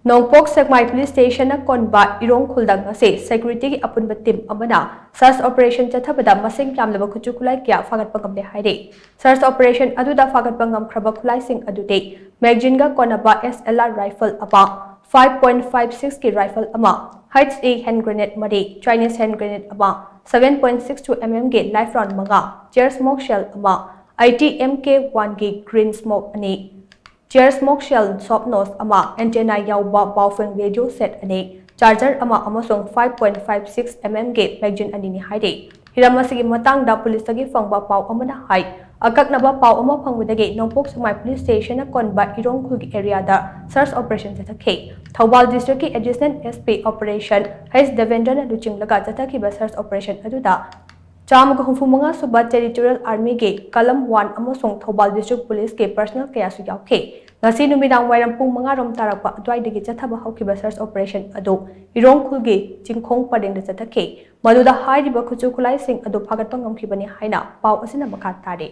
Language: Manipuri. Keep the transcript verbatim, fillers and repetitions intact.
ꯅꯣꯡꯄꯣꯛ ꯁꯦꯛꯃꯥꯏ ꯄꯨꯂꯤꯁ ꯁ꯭ꯇꯦꯁꯟꯅ ꯀꯣꯟꯕ ꯏꯔꯣꯡ ꯈꯨꯜꯗ ꯉꯁꯤ ꯁꯦꯀ꯭ꯌꯨꯔꯤꯇꯤꯒꯤ ꯑꯄꯨꯟꯕ ꯇꯤꯝ ꯑꯃꯅ ꯁꯔꯆ ꯑꯣꯄꯔꯦꯁꯟ ꯆꯠꯊꯕꯗ ꯃꯁꯤꯡ ꯌꯥꯝꯂꯕ ꯈꯨꯠꯁꯨ ꯈꯨꯠꯂꯥꯏ ꯀꯌꯥ ꯐꯥꯒꯠꯄ ꯉꯝꯂꯦ ꯍꯥꯏꯔꯤ꯫ ꯁꯔꯆ ꯑꯣꯄꯔꯦꯁꯟ ꯑꯗꯨꯗ ꯐꯥꯒꯠꯄ ꯉꯝꯈ꯭ꯔꯕ ꯈꯨꯠꯂꯥꯏꯁꯤꯡ ꯑꯗꯨꯗꯤ ꯃꯦꯒꯖꯤꯟꯒ ꯀꯣꯟꯅꯕ S L R rifle ꯑꯃ, five point five six ꯀꯤ rifle ꯑꯃ, H E hand grenade ꯃꯔꯤ, Chinese hand grenade ꯑꯃ, seven point six two mm ꯒꯤ live round ꯃꯉꯥ, chair smoke shell ꯑꯃ, eighty M K one ꯒꯤ green smoke ꯑꯅꯤ, chair smoke shell soft nose ꯑꯃ, antenna ꯌꯥꯎꯕ Baofeng radio set ꯑꯅꯤ, charger ꯑꯃ ꯑꯃꯁꯨꯡ five point five six mm ꯒꯤ magazine ꯑꯅꯤꯅꯤ ꯍꯥꯏꯔꯤ꯫ ꯍꯤꯔꯝ ꯑꯁꯤꯒꯤ ꯃꯇꯥꯡꯗ ꯄꯨꯂꯤꯁꯇꯒꯤ ꯐꯪꯕ ꯄꯥꯎ ꯑꯃꯅ ꯍꯥꯏ, ꯑꯀꯛꯅꯕ ꯄꯥꯎ ꯑꯃ ꯐꯪꯕꯗꯒꯤ ꯅꯣꯡꯄꯣꯛ ꯁꯦꯛꯃꯥꯏ ꯄꯨꯂꯤꯁ ꯁ꯭ꯇꯦꯁꯟꯅ ꯀꯣꯟꯕ ꯏꯔꯣꯡ ꯈꯨꯜꯒꯤ ꯑꯦꯔꯤꯌꯥꯗ ꯁꯔꯆ ꯑꯣꯄꯔꯦꯁꯟ ꯆꯠꯊꯈꯤ꯫ ꯊꯧꯕꯥꯜ ꯗꯤꯁꯇ꯭ꯔꯤꯛꯀꯤ additional S P operation H ꯗꯦꯕꯦꯟꯗ꯭ꯔꯅ ꯂꯨꯆꯤꯡꯂꯒ ꯆꯠꯊꯈꯤꯕ ꯁꯔꯆ ꯑꯣꯄꯔꯦꯁꯟ ꯑꯗꯨꯗ ꯆꯥꯝꯃꯒ ꯍꯨꯝꯐꯨ ꯃꯉꯥ ꯁꯨꯕ Territorial Army ꯒꯤ column one ꯑꯃꯁꯨꯡ ꯊꯧꯕꯥꯜ ꯗꯤꯁꯇ꯭ꯔꯤꯛ ꯄꯨꯂꯤꯁꯀꯤ personnel ꯀꯌꯥꯁꯨ ꯌꯥꯎꯈꯤ꯫ ꯉꯁꯤ ꯅꯨꯃꯤꯗꯥꯡ ꯋꯥꯏꯔꯝ ꯄꯨꯡ ꯃꯉꯥ ꯔꯣꯝ ꯇꯥꯔꯛꯄ ꯑꯗꯨꯋꯥꯏꯗꯒꯤ ꯆꯠꯊꯕ ꯍꯧꯈꯤꯕ ꯁꯔꯆ ꯑꯣꯄꯔꯦꯁꯟ ꯑꯗꯨ ꯏꯔꯣꯡ ꯈꯨꯜꯒꯤ ꯆꯤꯡꯈꯣꯡ ꯄꯔꯦꯡꯗ ꯆꯠꯊꯈꯤ꯫ ꯃꯗꯨꯗ ꯍꯥꯏꯔꯤꯕ ꯈꯨꯠꯁꯨ ꯈꯨꯠꯂꯥꯏꯁꯤꯡ ꯑꯗꯨ ꯐꯥꯒꯠꯄ ꯉꯝꯈꯤꯕꯅꯤ ꯍꯥꯏꯅ ꯄꯥꯎ ꯑꯁꯤꯅ ꯃꯈꯥ ꯇꯥꯔꯤ꯫